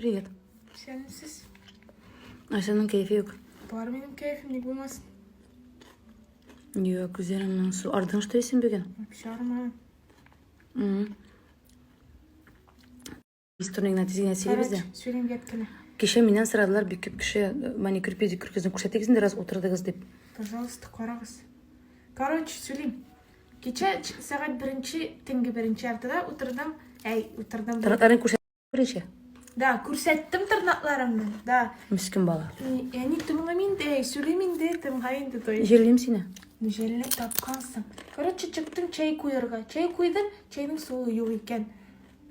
Привет. Исәнмесез. Айсаның кәефе юк. Бар минем кәефем, ник булмасын? Юк, күзләреңнең су. Ардың что син бүген? Вообще армадым. Историяңне тиз генә сөйлибез дә. Короче, сөйлим кенә. Кичә миннән сорадылар бик күп кеше маникюр, педикюр күзен күрсәтегез инде, раз утырдыгыз дип. Пожалуйста, карагыз. Короче, сөйлим. Кичә сәгать беренче, төнге беренче яртыда утырдым. Әй, утырдым. Тырнакларын күрсәт беренче. Да, күрсәттем тырнакларымны. Да. Мескен бала. Әни тыңлыйм инде, әй, сөйлим инде, тыңла инде, то есть. Җирлим сине. Ну, җәлләп тапкансың. Короче, чыктым чәй куярга. Чәй куйдым, чәйнең суы юк икән.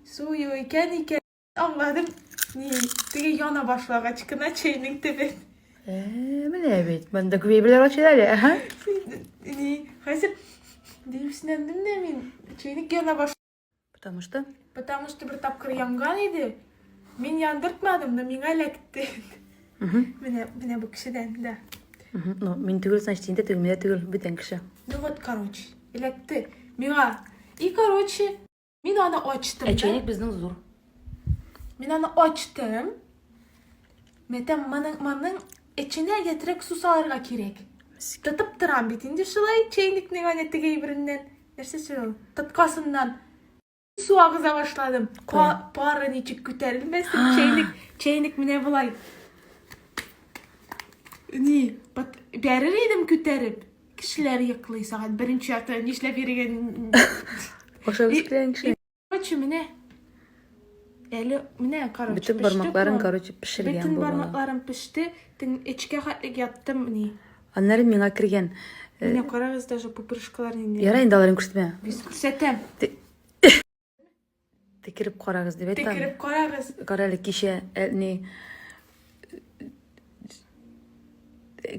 Суы юк икән икән. Аңладым. Ни, теге яна башлагач кына чәйнең төбе. Э, менә бит, монда күп әйберләр ачыла әле, аһа. Ни, хәзер дип иснәндем дә мин. Чәйнек яна баш. Потому что? Потому что бер тапкыр янган иде. Мин яндыртмадым, но миңа эләкте. Менә, менә бу кешедән, да. Ну, мин түгел, значит, син дә түгел, мин дә түгел, бүтән кеше. Ну вот, короче, эләкте миңа. И, короче, мин аны ачтым. Ә чәйнек безнең зур. Мин аны ачтым. Мәтәм, моның, моның эченә ятрәк су салырга кирәк. Тотып торам бит инде шулай чәйнекнең әнә теге әйбереннән. Нәрсә ул? Тоткасыннан су агыза башладым. Пары ничек күтәрелмәсен, чәйнек, чәйнек менә болай. Ни, бәрер идем күтәреп. Кешеләр йоклый сәгать беренче ярты, нишләп йөргән? Ашап үскән кеше. Короче, менә. Әле менә, короче, Бөтен бармакларың, короче, пешергән Бөтен бармакларым пеште. Төн эчкә хәтлек яттым, ни. Аннары миңа кергән. Э, менә карагыз, даже пупырышкалар нинди. Ярай инде аларын күрсәтмә. Без күрсәтәм. Текереп карагыз дип әйтәм. Текереп карагыз. Кара әле кичә э, ни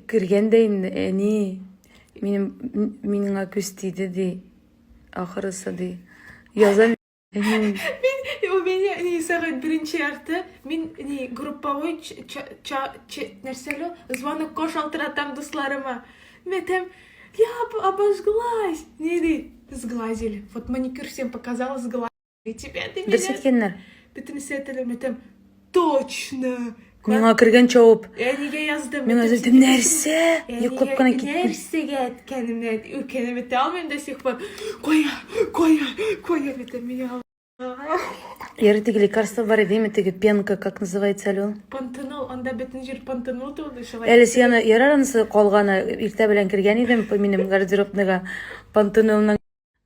кергән дә инде әни минем миңа күз тиде ди. Ахырысы ди. Язам. Мин у меня не сәгать беренче ярты, мин не групповой нәрсәле звонокка шалтыратам дусларыма. Мәтәм, я обожглась. Не ди, сглазили. Вот маникюр всем показала, сглазили тебя, ты Дөрес әйткәннәр. Бөтенесе әйтәләр, мәтәм, точно. Миңа кергән чабып. Әнигә яздым. Миңа яздым, нәрсә? Йоклап кына киттем. Нәрсәгә әйткәнемне үкенеп бетә алмыйм до сих пор. Кая, кая, кая бетә миңа. Ярый теге лекарство бар иде, теге пенка, как называется әле ул? Пантенол, анда бөтен җир пантенол тулды шулай. Әле син аны ярар анысы калганы, иртә белән кергән идем минем гардеробныйга пантенолның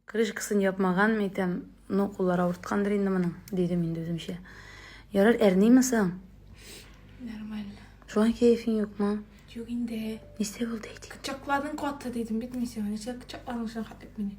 Крышкасын япмаган, мәйтәм, ну, куллары авырткандыр инде моның, дидем инде үземчә. Ярар, әрниме соң? Нормально. Шулай кәефең юкмы? Юк инде. Нәрсә булды әйт? Кочакладың каты дидем бит мин сиңа. Нәрсә кочакладың шул хәтлек мине?